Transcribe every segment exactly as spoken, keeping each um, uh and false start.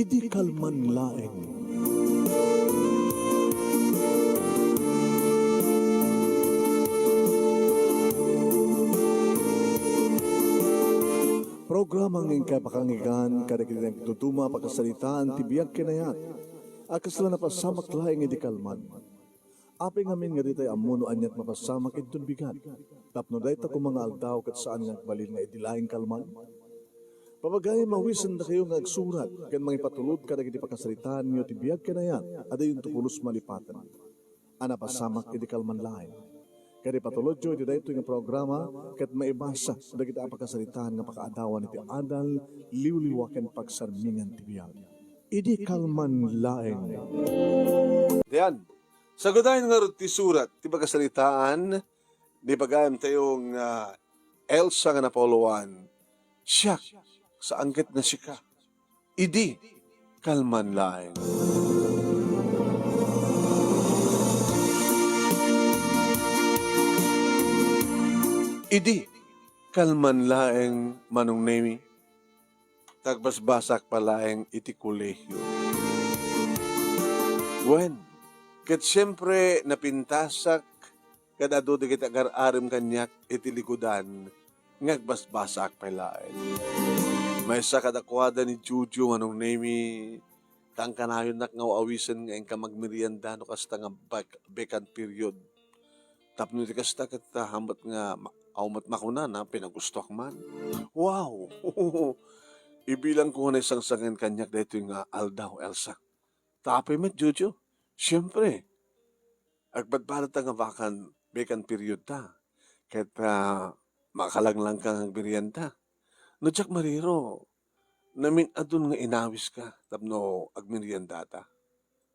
Idi kalman laeng. Programa nga inkay pakanggan kadagiti nagduduma a pakasaritaan ti biag ken ayat a kasla napasamak laeng idi kalman. Apay ngamin nga ditay ammo no aniat mapasamak inton bigat, tapno dayta koma nga aldaw ket saan nga agbalin nga idi laeng kalman? Papagayen, mawisendakayo nga agsurat ken mangipatulod kadagiti pakasaritaanyo ti biag ken ayat a diyonto pulos malipaten a napasamak idi kalman laeng. Ket ipatulodyo iti daytoy nga programa ket maibasa dagiti a pakasaritaan nga pakaadawan iti adal, liwliwa ken pagsarmingan ti biag. Idi kalman laeng. Diyan, sagudayen ngarud ti surat ti pakasaritaan ni pagayamtayo nga Elsa nga napauluan, "Siak, saan ket nga sika. Idi kalman laeng." Idi kalman laeng, Manong Nemi, ta agbasbasaak pay laeng iti kolehio. Wen, ket siempre, napintasak ket adu dagiti agar-arem kaniak iti likudan nga agbasbasaak pay laeng. Maysa kadakuada ni Jojo, Manong Nemi, kankanayonnak nga aw-awisen nga inka magmerienda no kasta nga bak-, vacant period. Tapno di kasta ket, ah, hambat nga ma-, aw met makunana, pinagustoak man. Wow! Ibilangko nga naisangsangen kaniak daytoy nga aldaw, Elsa. Ta apay met, Jojo? Siempre, agpadpadata nga vacant, vacant period ta. Ket, ah, makalanglangka nga agmerienda. No diak mariro, namin-adun nga inawiska tapno agmeriendata.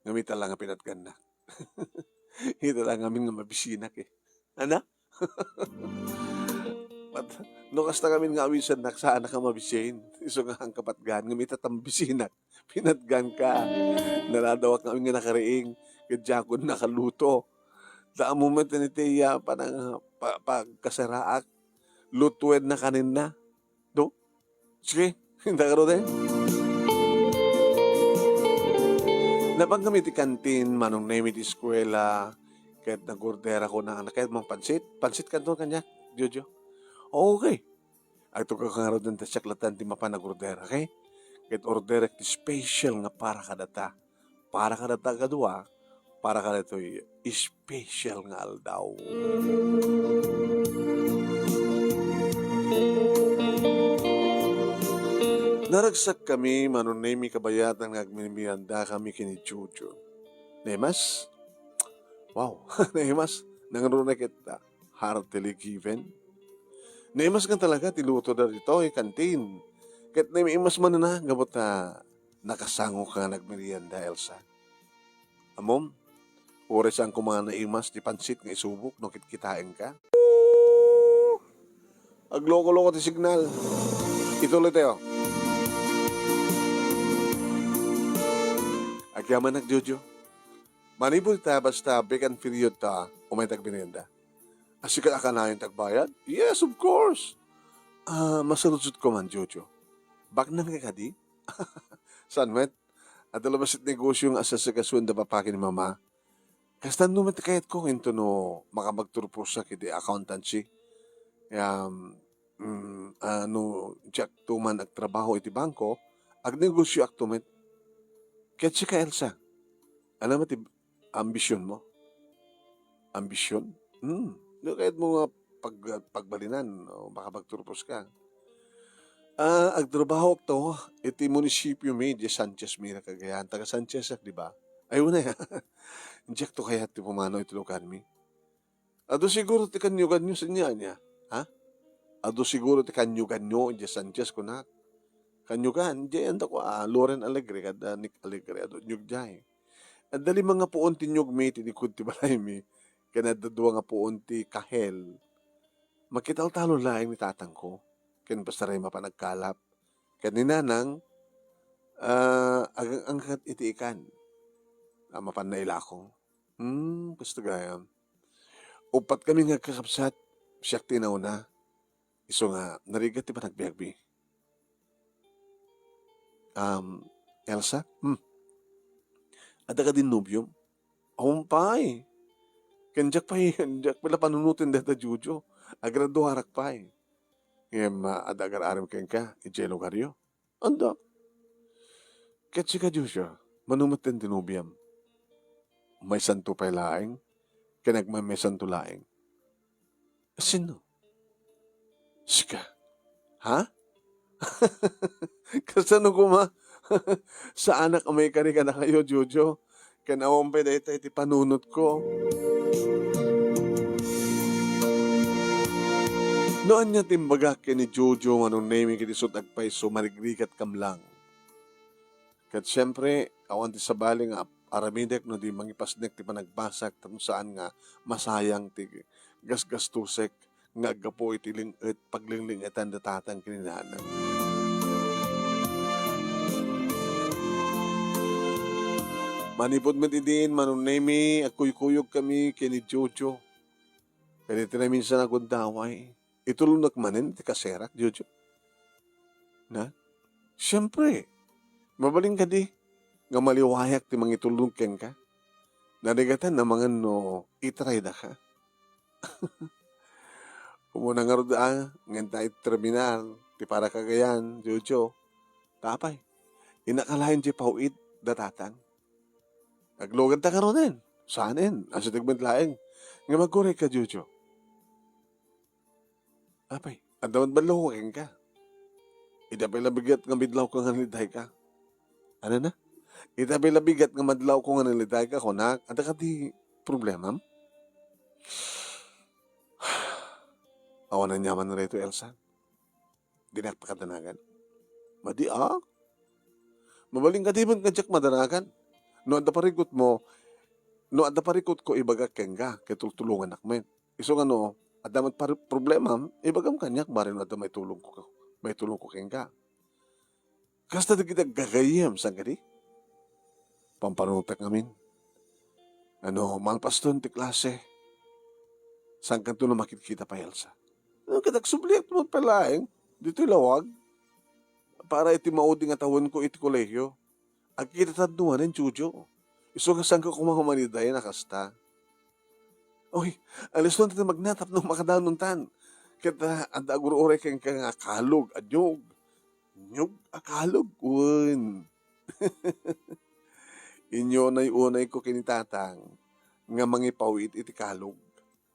Ngem ita la nga pinatgannak. Ita la ngamin nga mabisinak, eh. Ana? Pat-, no kasta ngamin nga awisennak, saannak a mabisin. Isu nga agpatgan, ngem ita ta mabisinak. Pinatganka. Naradawak ngamin nga nakariing, ket diakon nakaluto. Ta ammom met iti, ah, panang-, pa-, pagkasaraak. Lutuenna kaninna. Do? Sige, inta garuden. Napan kami iti kantin, Manong Nemi, iti eskuela, ket nag-orderak kuna, "Anak, kayatmo pansit?" Pansit kanto kaniak, Jojo. "Okay." Agtugak ngaruden ta siak latta ti mapan nag-order, okay? Ket orderek ti special nga para kadata. Para kadata kadua, para kadatoy special nga aldaw. Naragsak kami, Manong Nemi, kabayatan nga agmimerienda kami ken ni Jojo. Naimas? Wow, naimas. Nangruna ket, ah, heartily given. Naimas nga talaga ti luto da ditoy kantin. Ket naimas man na, gapu ta nakasango ka nga nagmerienda, Elsa. Ammom, uray saan koma naimas ti pansit nga isubok no kitkitaenka. Agloko-loko ti signal. Ituloy tayo. Agyamanak, Jojo. Manipud ita, basta vacant period ta, umay ta agmerienda. A, sika a kanayon ti agbayad? Yes, of course. Ah, masaludsodko man, Jojo. Baknang ka kadi? Saan met? Adda laeng ti negosio nga asasikasoen da papa ken ni mama. Kastan no met kayatko, intono makapagturposak iti accountancy. Um, mm, ah, no diakto man agtrabaho iti bangko, agnegosioakto met. Ket sika, Elsa, ania met ti ambisionmo? Ambision? Hmm. No kayatmo nga pag-, pagbalinan, o makapagturpos ka. Ah, agtrabahoakto iti munisipio mi, idiay Sanchez Mira, Cagayan. Taga Sanchez ak, di ba? Ay, una ya. Diakto kayat ti pumanaw iti lugar mi. Adu siguro ti kanyuganyo sanya ania, ha? Adu siguro ti kanyuganyo idiay Sanchez, kunak. Kanyugan, idiay anda ko, ah, Loren Alegre, kada Nick Alegre, adu nyug diay. Adda lima nga puon ti nyug mi iti likud ti balay mi, ken adda dua nga puon ti kahel. Makitaltalo laeng ni tatangko, ken pastaray mapan agkalap. Ken ni nanang, ah, agang-angkat iti ikan. Ah, mapan nailako. Hmm, kasta gayam. Uppat kami nga agkakabsat, siak ti nauna. Isu nga, narigat ti panagbiagmi. Um, Elsa? Hmm. Adda kadi nobiom? Awan pay. Ken diak pay, diak pay la panunoten dayta Jojo. Agraduarak pay. Ngem, ah, adda agar-arem kenka, idiay lugaryo? Adda. Ket sika, Jojo, mano met ti nobiam? Maysanto pay laeng? Ken agmaymaysanto laeng? Sinno? Sika. Ha? Kasano koma? Saanak a maikari kadakayo, Jojo. Ken awan pay dayta iti panunotko. No ania ti imbagak ken ni Jojo, Manong Nemi, ket isut' agpayso, marigrigat kam lang. Ket siempre, awan ti sabali nga ap-, aramidek no di mangipasnek ti panagbasak tapno saan nga masayang ti gasgastosek nga aggapu iti ling-et, paglinglingetan da tatang ken ni nanang. Manipud met idin, Manong Nemi, agkuykuyogkami ken ni Jojo. Ken iti naminsan a gundaway, itulongnak manen ti kaserak, Jojo? Na? Siempre, mabalin kadi nga maliwayak ti mangitulong kenka? Narigatan amangan no itraydaka. Umuna ngarud a, ngem ta iti terminal ti para kagayan, Jojo. Tapay, inakalayan ti paw-it da tatang. Agluganta ngarunen. Saanen, asideg met laeng. Ngem agurayka, Jojo. Apay, adda met ballawko kenka. Ita pay la bigat nga madlawko nga nalidayka. Ano na? Ita pay la bigat nga madlawko nga nalidayka, kunak, adda kadi problemam? Awan aniaman daytoy, Elsa. Dinak pakadanagan. Madi, a? Mabalin kadi met nga diak madanagan. No adda parikutmo, no adda parikutko, ibagak kenka, ket tultulongannak met. Isu nga no adda met par-, problemam, ibagam kaniak, barek no adda maitulongko, maitulongko kenka. Kasta dagiti aggagayyem, saan kadi? Pampanunotek ngamin. Ano, malpaston ti klase. Saankanto no makitkita pay, Elsa? No, ket agsubliak met pay laeng ditoy lawag para iti maudi nga tawenko iti kolehiyo. Agkitatanto manen, Jojo. Isu nga saanko koma nga maniday a kasta. Oy, alisonta ti magna tapno makadanontan. Ket, ah, adda agur-uray kenka nga kalog a niyog. Niyog a kalog? Wen. Inyunay-unayko ken ni Tatang nga mangipaw-it iti kalog.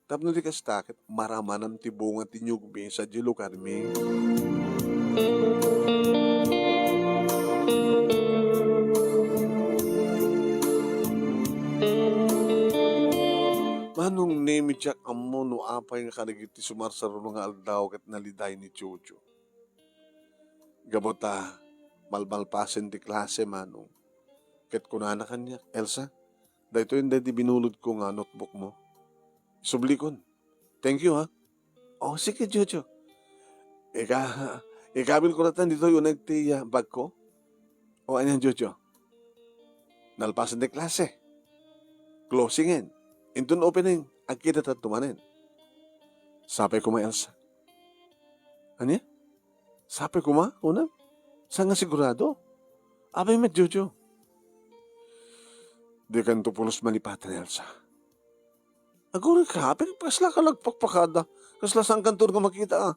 Tapno di kasta, ket maramanam ti bunga ti niyogmi sadiay lugarmi. Manong Nemi, diak ammo no apay nga kadagiti sumarsaruno nga aldaw ket naliday ni Jojo. Gapu ta malmalpasen ti klase, Manong. Ket kunana kaniak, "Elsa, daytoy daydi binulodko nga notebookmo. Sublikon. Thank you, ha." "Oh, sige, Jojo." Ika-, ikabilko latta ditoy uneg ti, ah, bagko. O, anian, Jojo? Nalpasen ti klase. Closingen. Inton opening, agkitatanto manen. Sapay koma, Elsa. Ania? Sapay koma, kunam? Saan nga sigurado? Apay met, Jojo? Dikanto pulos malipatan, Elsa. Aguray ka, apay kaslaka la agpakpakada? Kasla saankanto nga makita, a?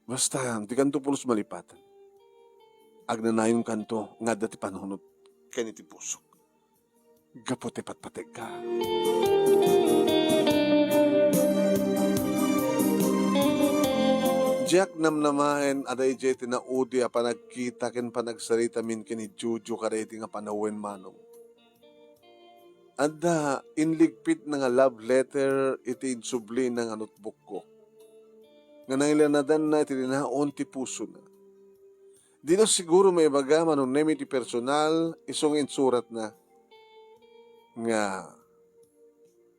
Basta, dikanto pulos malipatan. Agnanayonkanto nga adda ti panunot ken iti pusok gapu ti patpategka. Diak namnamaen a daydiay ti naudi a panagkita ken panagsaritamin ken ni Jojo kadaydi nga panawen, Manong. Adda inligpitna nga love letter iti insublina nga notebookko, nga nailanadanna iti linaon ti pusona. Dina siguro maibaga, Manong Nemi, ti personal, isu nga insuratna nga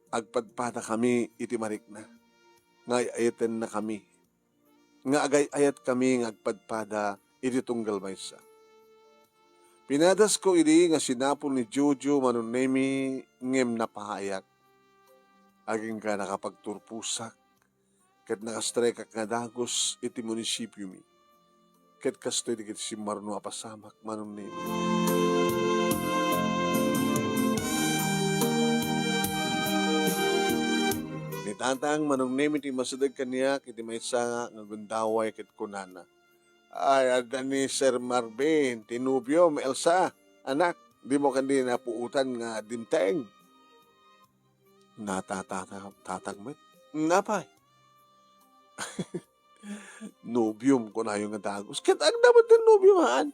agpadpadakami iti marikna, nga ay-ayatennakami, nga agay-ayatkami nga agpadpada iti tunggal maysa. Pinadasko idi nga sinapul ni Jojo, Manong Nemi, ngem napahayak. Agingga nakapagturposak ket nakastrikak nga dagus iti munisipiomi. Ket kastoy dagiti simmarno a pasamak, Manong Nemi. Ni Tatang, Manong Nemi, ti masideg kaniak iti maysa nga gundaway ket kunana, "Ay, adda ni Sir Marvin, ti nobiom, Elsa. Anak, dimo kadi napuotan nga dimteng?" Natatata-, tatang met. "Apay?" "Nobiom," kunayo nga dagus. "Ket adda met ti nobiom, haan?"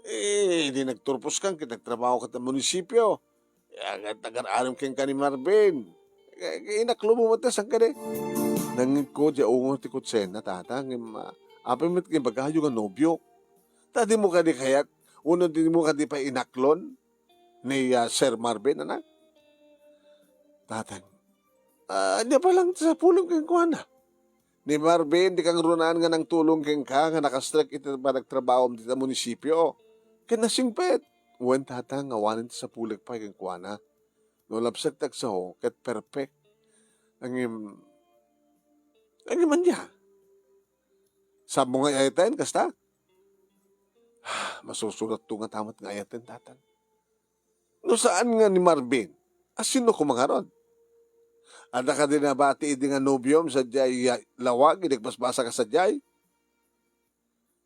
"Eh, idi nagturpos kan, ket nagtrabaho ka ta munisipio. Ya, ket agar-aram kenka ni Marvin. Eh, inaklon mo met, saan kadi?" Nangngegko, diay ungor ti kutsena, Tatang, ngem, ah, apay met nga ibagayo nga nobiok? Ta dimo kadi kayat, wenno dimo kadi pay inaklon ni, ah, Sir Marvin, anak? Tatang, ah, ania pay lang ti sapulem kenkuana? Ni Marvin, di kangrunaan nga nangtulong kenka nga nakastrek iti panagtrabahom dita munisipio. Ket nasingpet. Wen, Tatang, awanen ti sapulek pay kenkuana. No labsek ti agsao, ket perfect. Ngem, ngem ania? Saan mo nga ayaten, kasta? Masusuratto ngata met nga ayaten, Tatang. No saan nga ni Marvin, a sino koma ngarud? Adda kadi nabati idi nga nobiom sadiay ya-, lawag idi nagbasbasaka sadiay?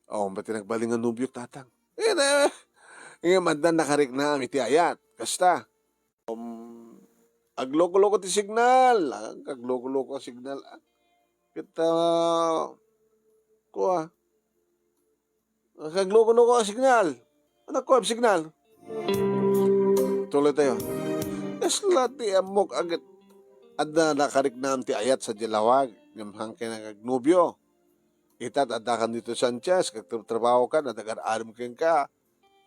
Awan pay ti nagbalin nga nobiok, Tatang. Eh, na, ngem adda nakariknam iti ayat, kasta. Um, agloko-loko ti signal. Ah, agloko-loko ti signal. Ah, ket, ah, kua. Agloko-loko ti signal. Anak ko, signal. Tuloy tayo. Kasla ti ammok a ket adda nakariknam ti ayat sadiay lawag, ngem saan nga nagnobiok. Ita, adda kan ditoy Sanchez, ket nagtrabaho ka, nadagar-aram kenka.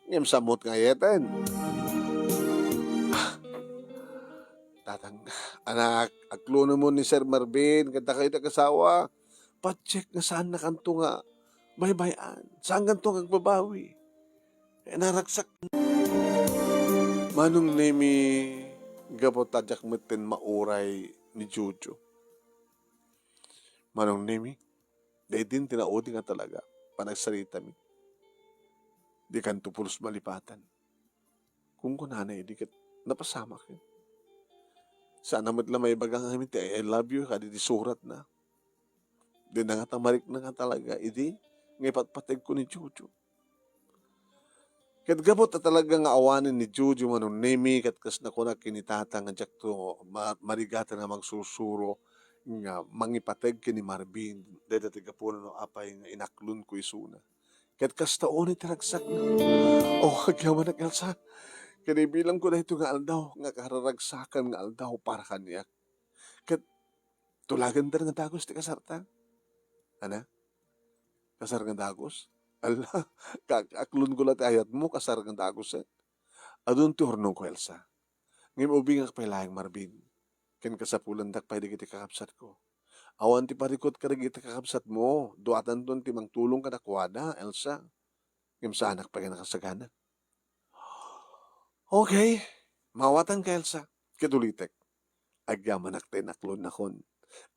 Ngem saan met nga ayaten? Tatang, anak, aklonem ni Sir Marvin, ket dakayo ti asawa. Patiek nga saannakanto nga baybay-an. Saankanto nga agbabawi. Naragsak. Manong Nemi, gapu ta diak metten mauray ni Jojo. Manong Nemi, daydi ti naudi nga talaga panagsaritami. Dikanto pulos malipatan. Kunkunana idi ket napasamak. Saan met la maibaga ngamin ti I love you, kadi ti suratna. Dina ngata marikna nga talaga idi nga ipatpategko ni Jojo. Ket gapu ta talaga nga awanen ni Jojo, Manong Nemi, ket kas nakunak ken ni Tata nga diakto ma-, marigatan nga magsursuro nga mangipateg ken ni Marvin, dayta ti gapuna no apay nga inaklonko isuna. Ket kasta unay ti ragsakna. Oh, agyamanak, Elsa. Kinabilangko daytoy nga aldaw nga kararagsakan nga aldaw para kaniak. Ket tulaganda nga dagus ti kasarta. Ana? Kasar nga dagus? Ala, ka-, aklonko la ti ayatmo, kasar nga dagus, eh. Adun ti urnongko, Elsa. Ngem ubingak pay laeng, Marvin. Ken kasapulandak pay dagiti kakabsatko. Awan ti parikut kadagiti kakabsatmo, duatanton ti mangtulong kadakuada, Elsa. Ngem saanak pay nga nakasagana. Okay, mawatanka, Elsa. Ket ulitek, agyamanak ta inaklonnakon.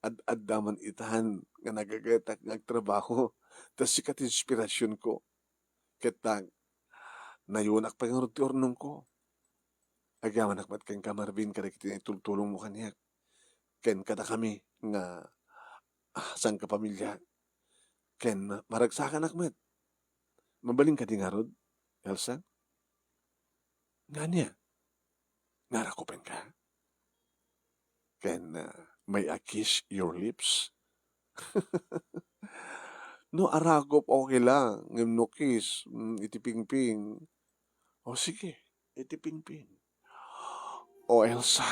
Ad-adda man itan nga nagagetak nga agtrabaho, ta sika ti inspirasionko. Ket ta, nayonak pay ngarud ti urnongko. Agyamanak met kenka, Marvin, kadagiti naitultulongmo kaniak. Ken kadakami nga, ah, sangkapamilya. Ken maragsakanak met. Mabalin kadi ngarud, Elsa? Ngania? Nga arakupenka? Ken, ah, may I kiss your lips? No arakup, okay lang. Ngem no kiss, mm, iti pingping. O sige, iti pingping. Oh, Elsa,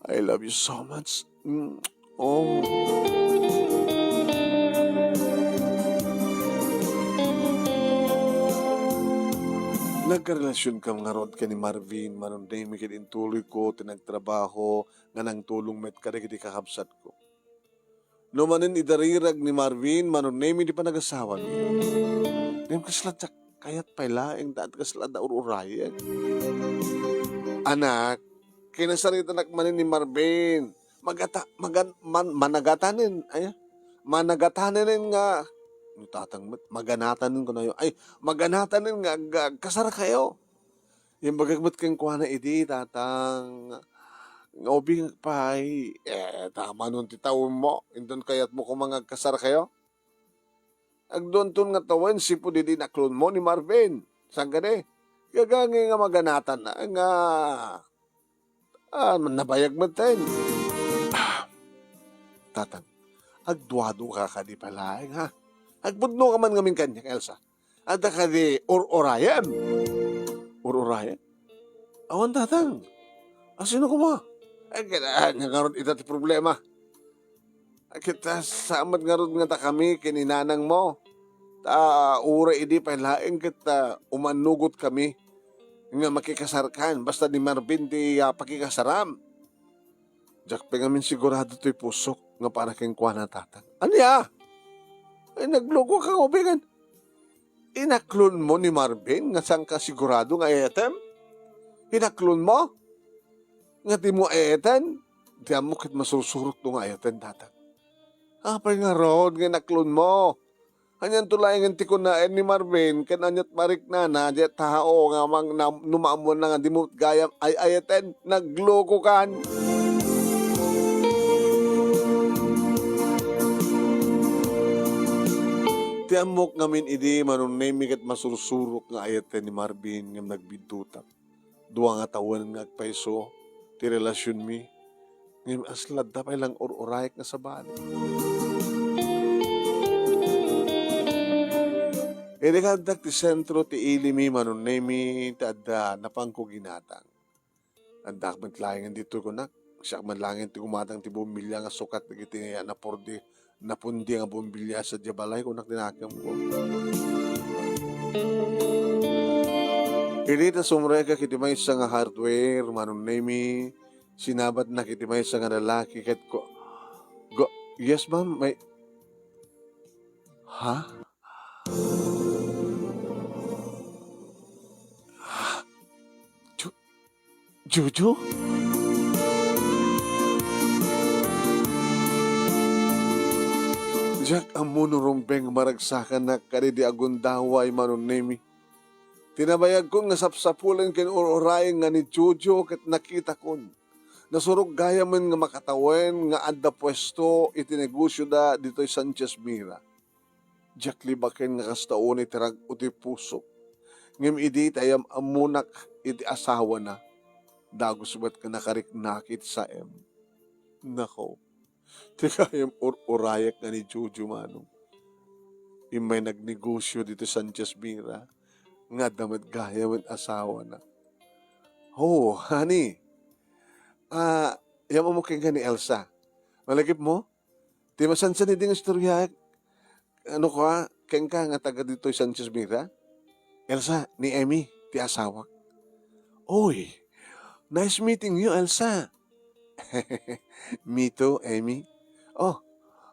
I love you so much. Mm, oh. Nagkarelasionkam ngarud ken ni Marvin, Manong Nemi, ket intuloyko ti nagtrabaho nga nangtulong met kadagiti kakabsatko. No manen idarirag ni Marvin, Manong Nemi, ti panagasawami. Ngem kasla diak kayat pay laeng ta kasla adda ur-urayen. Anak, kinasaritanak manen ni Marvin. Magata-, magan-, man-, managatanen, ay, managatanen nga ni tatang met, maganatanen kunayo. Ay, maganatanen nga ag-, agkasarkayo. Imbagak met kenkuana idi, "Tatang, nga ubing pay, eh, tama non ti tawenmo, inton kayatmo koma nga agkasarkayo? Agduanton nga tawen sipud idi inaklonmo ni Marvin. Saan kadi? Gagangay nga maganatan na nga, ah, nabayag metten." "Ah, tatang, agduaduaka kadi pay laeng, ha? Agpudnoka man ngamin kaniak, Elsa. Adda kadi ur-urayem?" "Ur-urayem? Awan, tatang. Asino koma?" "Eh, kailangan nga ngarud ita ti problema. Ket, ah, saan met ngarud nga dakami ken ni nanangmo. Ta uray idi pay laeng ket, ah, umannugotkami nga makikasarkan, basta ni Marvin ti, ah, pakikasaram." Diak pay ngamin sigurado toy pusok nga para kenkuana, tatang. Ania? Ay, naglukoka nga ubingen. Inaklonmo ni Marvin nga saanka sigurado nga aetem? Inaklonmo? Nga dimo aeten? Ti ammok ket masursurokto nga aeten, tatang. Apay ngarud nga inaklonmo? Anianto laengen ti kunaen ni Marvin ken aniat mariknana diay tao nga mang-, na-, no maammoanna nga dimo gayam ay-ayaten? Naglukokan. Ti ammok ngamin idi, Manong Nemy, ket masursurok nga ayaten ni Marvin ngem nagbiddutak. Dua nga tawen nga agpayso ti relasionmi, ngem asla adda pay lang ur-urayek nga sabali. Idi kaaddak ti sentro ti ilimi, Manong Nemy, ti adda napangko ginatang. Addak met laengen ditoy kunak, siak man laengen ti gumatang ti bombilya nga sukat dagiti napurdi napundi nga bombilya sadiay balay, kunak ti nakemko. Idi ta sumrekak iti maysa nga hardware, Manong Nemy, sinabatnak iti maysa nga lalaki ket ku-, gu-, "Yes, ma'am, may," ha? Ju-, Jojo? Diak ammo no rumbeng maragsakanak kadidi a gundaway, Manong Nemy. Ti nabayagkon nga sapsapulen ken ur-urayen nga ni Jojo ket nakitakon. Nasurok gayamen nga makatawen nga adda puesto iti negosioda ditoy Sanchez Mira. Diak libaken nga kasta unay ti rag-o ti pusok. Ngem idi ta ayam-ammonak iti asawana, dagus met nga nakariknak iti saem. Nako, ti gayam ur-urayek nga ni Jojo, Manong. Immay nagnegosio ditoy Sanchez Mira, nga adda met gayamen asawana. Oh, honey. Ah, ayam-ammok kenka ni Elsa. Malagipmo? Ti masansan idi nga istorya, ano ko, ah, kenka nga taga ditoy Sanchez Mira? Elsa, ni Emmy, ti asawak. Oy, nice meeting you, Elsa. Me too, Emmy. Oh,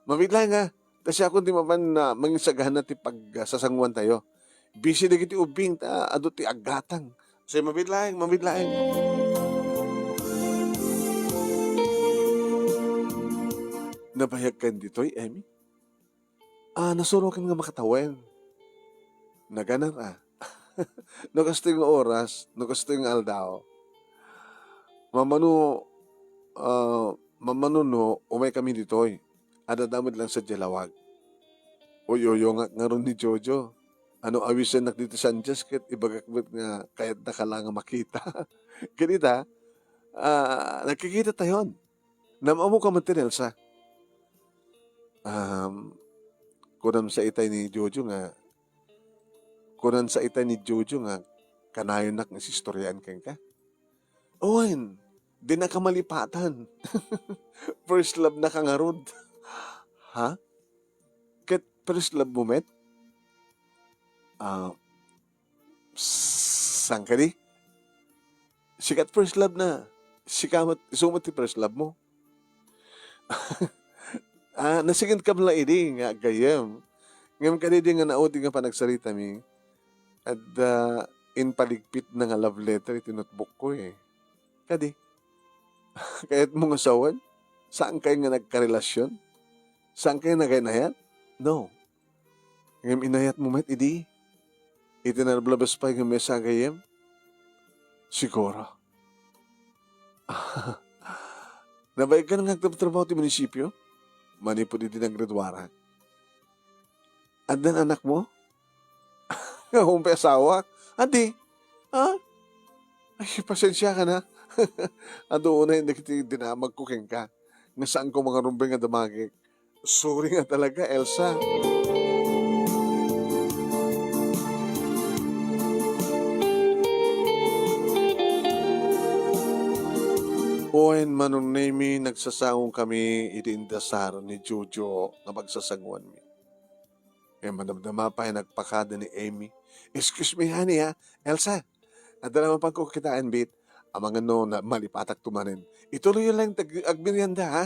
mabiit laeng, ah. Ta siakon ti mapan a manginsagana ti pagsasanguantayo. Busy dagiti ubbing ta adu ti aggatang. Say, mabiit laeng, mabiit laeng. Nabayagkan ditoy, Emmy? Ah, nasuroken nga makatawen. Naganak a. No kastoy nga oras, no kastoy nga aldaw, mamano, ah, mamano no umaykami ditoy. Adda met lang sadiay lawag. Uyuyongak ngarud ni Jojo. Ano, awisennak ditoy Sanchez ket ibagak met nga kayatnaka la nga makita. Ket ita, ah, nagkikitatayon. Naam-ammoka metten, Elsa? Um, kunam sa itay ni Jojo nga, kunan sa itay ni Jojo nga kanayonnak nga isistoriaan kenka? Wen, dinaka malipatan. First love naka ngarud. Ha? Ket first love mo met? Ah, saan kadi? Sika ti first love na. Sika met, isu met ti first love mo. Ah, nasigenkam la idi nga aggayem. Ngem kadidi nga naudi nga panagsaritami, adda impaligpitna nga love letter iti notebook ko, eh. Kadi? Kayatmo nga sawen? Saan kayo nga nagkarelasyon? Saan kayo nagaynayat? No. Ngem inayatmo met idi? Iti nalablabes pay nga mesa a gayyem? Siguro. Nabayagan nga agtrabtrabaho ti munisipio manipud idi naggraduarak. Addan anakmo? Nga umpay asawak? Adi? Ha? Ay, pasensiakan, ha. Adu unay dagiti dinamagko kenka nga saanko mangarumbeng nga damagek. Sorry nga talaga, Elsa. Wen, Manong Nemy, nagsasango kami iti indasar ni Jojo nga pagsasanguanmi. Ngem madamdama pay nagpakada ni Amy. "Excuse me, honey, ha? Elsa, adda la mapanko kitaen, bit. Amangan no na, malipatakto manen. Ituloyyo laeng ti ag-, agmerienda, ha?"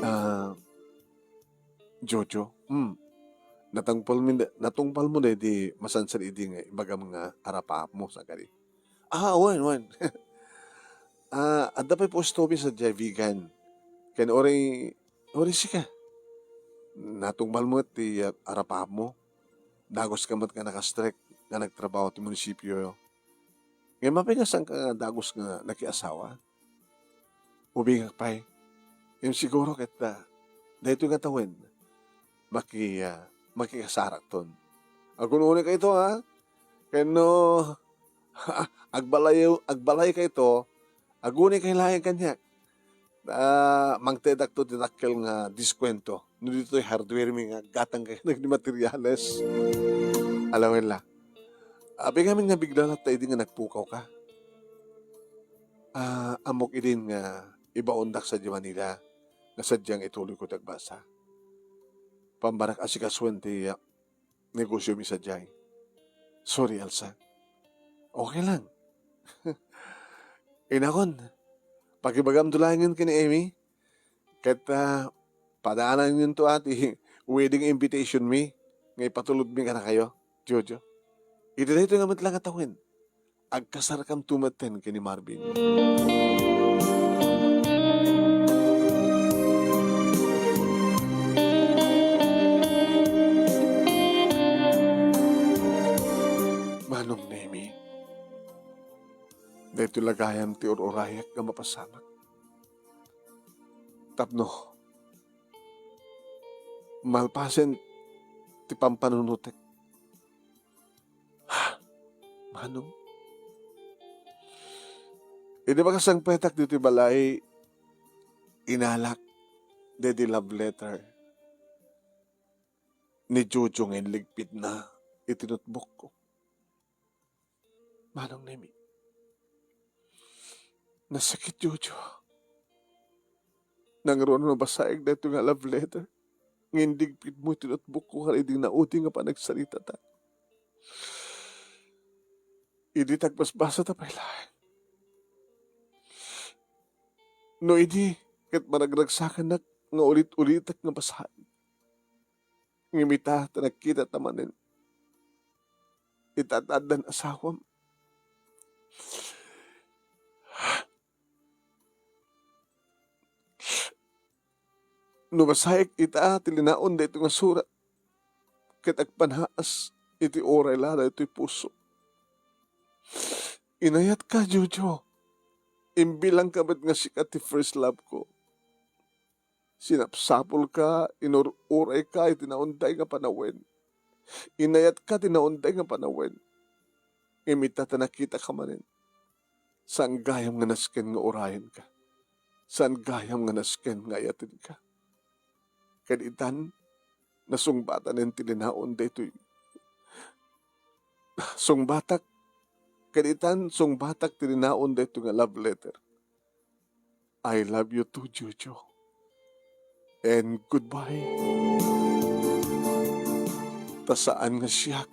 Ah, Jojo, hmm. Natungpalmi, natungpalmo daydi masansan idi nga ibagam nga arapaapmo, saan kadi? Ah, wen, wen. Ah, adda pay post office sadiay, Vigan. Ken uray, uray sika. Natungpalmo ti, ah, arapaapmo. Daguska met nga nakastrek nga nagtrabaho ti munisipio. Ngem apay nga saanka nga dagus nga nakiasawa? Ubingak pay. Ngem siguro ket, ah, daytoy nga tawen, maki-, ah, makikasarakton. Agun-unikayto, ha? Ken no, agbalay-, agbalayka ito, agunikay laeng kaniak. Ah, mangtedakto ti dakkel nga diskuwento. No ditoy hardware mi nga gatang kayo nagdi materials. Alawen la. Apay ngamin nga bigla latta idi nga nagpukaw ka? Ah, ammok idin nga ibaondak sadiay Manila nga sadiay nga ituloy ko ti agbasa. Pambarak asikasuen ti, ah, negosyo mi sadiay. Sorry, Elsa. Okay lang. Inakon, pakibagamto laengen ken ni Amy. Ket, ah, padaananyonto, ah, ti wedding invitation mi nga ipatulod mi kadakayo, Jojo. Iti daytoy nga met la nga tawen, agkasarkamto metten ken ni Marvin. Manong Nemy, daytoy la gayam ti ur-urayak nga mapasamak. Tapno malpasen ti pampanunotek. Manong, idi makasangpetak ditoy balay, inalak daydi love letter ni Jojo nga inligpitna iti notebookko. Manong Nemy, nasakit, Jojo. Nangruna no basaek daytoy nga love letter nga inligpitmo iti notebookko kadagiti naudi nga panagsaritata. Idi ta agbasbasata pay laeng. No idi ket maragragsakannak nga ulit-ulitek nga basaen. Ngem ita ta nakitata manen. Ita ta addan asawam. No basaek ita ti linaon daytoy nga surat, ket agpanaas iti uray la daytoy puso. Inayatka, Jojo. Imbilangka met nga sika ti first love ko. Sinapsapulka, inur-urayka iti naunday nga panawen. Inayatka ti naunday nga panawen. Ngem ita ta nakitaka manen, saan gayam nga nasken nga urayenka. Saan gayam nga nasken nga ayatenka. Ket itan, nasungbatanen ti linaon daytoy. Sungbatak, ket itan, sungbatak ti linaon daytoy nga love letter. I love you too, Jojo. And goodbye. Ta saan nga siak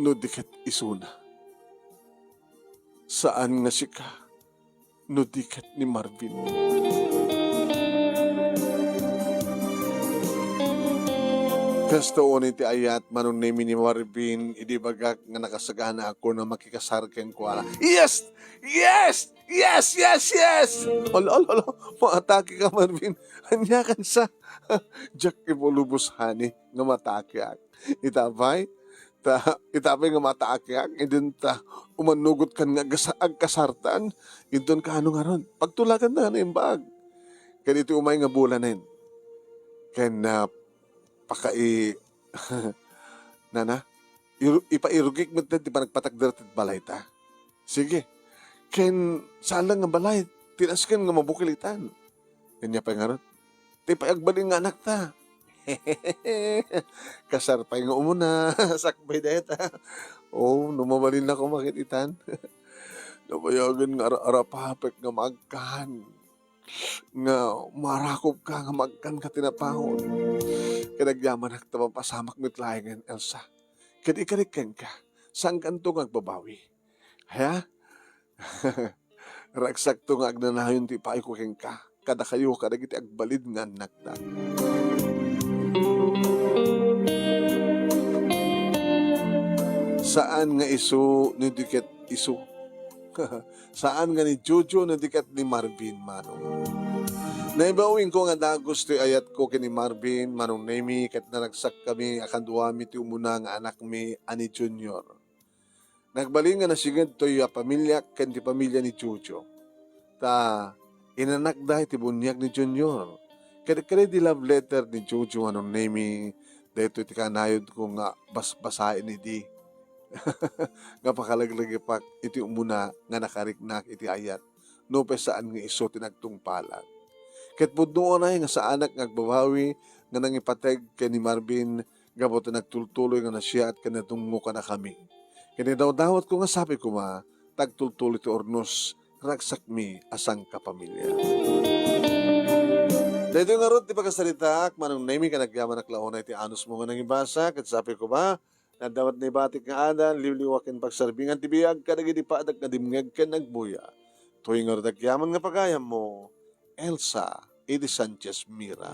no di ket isuna. Saan nga sika no di ket ni Marvin. Kastoon iti ayat, Manong Nemi, ni Marvin, idi bagak nga nakasaganaak a makikasar kenkuana. Yes! Yes! Yes, yes, yes! Ol, ol, ol, maatake ka, Marvin. Ania kansa? Diak ipulubos, honey, nga maatakeak. Ita pay, ta, ita pay nga maatakeak, idin ta, umanugot kan nga agkasa-, agkasartan. Inton kaano ngarud, pagtulagan na nga naimbag. Ken iti umay nga bulanen. Ken, ah, pakai-, nana, iru-, ipairugik met ti panagpatakder ti balayta. Sige. Ken saan lang nga balay, ti nasken nga mabukil itan. Ania pay ngarud? Ti pay agbalin nga anakta. Kasar pay nga umuna, sakbay dayta. Oh, no mabalin ako makit itan. Nabayagen nga ara-arapapek nga maagkan. Nga marakop ka nga magkan ka ti napaon. Ket agyamanak ta mapasamak met laengen, Elsa. Ket ikarik kenka, saankanto nga agbabawi. Aya? Ragsakto nga agnanayon ti ipaayko kenka, kadakayo kadagiti agbalin nga annakta. Saan nga isu no di ket isu. Saan nga ni Jojo no di ket ni Marvin, Manong. Naibawingko nga dagus ti ayatko ken ni Marvin, Manong Nemi, ket naragsakkami a kaduami ti umuna nga anakmi a ni Junior. Nagbalin nga nasinged toy a pamiliak ken ti pamilia ni Jojo. Ta inanakda iti buniag ni Junior. Ket, ket di love letter ni Jojo, Manong Nemi, daytoy ti kanayodko nga basbasaen idi. Nga pakalaglagipak iti umuna nga nakariknak iti ayat, nupay saan nga isu ti nagtungpalan. Ket pudno unay nga saanak nga agbabawi nga nangipateg ken ni Marvin gapu ta nagtultuloy nga nasiaat ken nadungngok a nakami. Ket idawdawatko nga sapay koma ta agtultuloy ti urnos ragsakmi a sangkapamilia. Daytoy ngarud ti pakasaritaak, Manong Nemi, ken agyamanak la unay ti anusmo nga nangibasa, ket sapay koma, nadawat naibatik nga adan, liwliwa ken pagsarbingan ti biag kadagiti padak nga dimngeg ken agbuya. Toy ngarud agyaman nga pagayammo, Elsa, idi Sanchez Mira.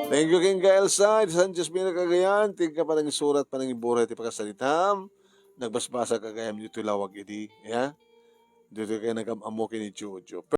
Thank you kenka, Elsa, idi Sanchez Mira, Cagayan. Ti ka panangisurat, panangiburay ti pakasaritam. Nagbasbasa ka gayam ditoy lawag idi, ya? Ditoy kay nagam-ammo ken ni Jojo.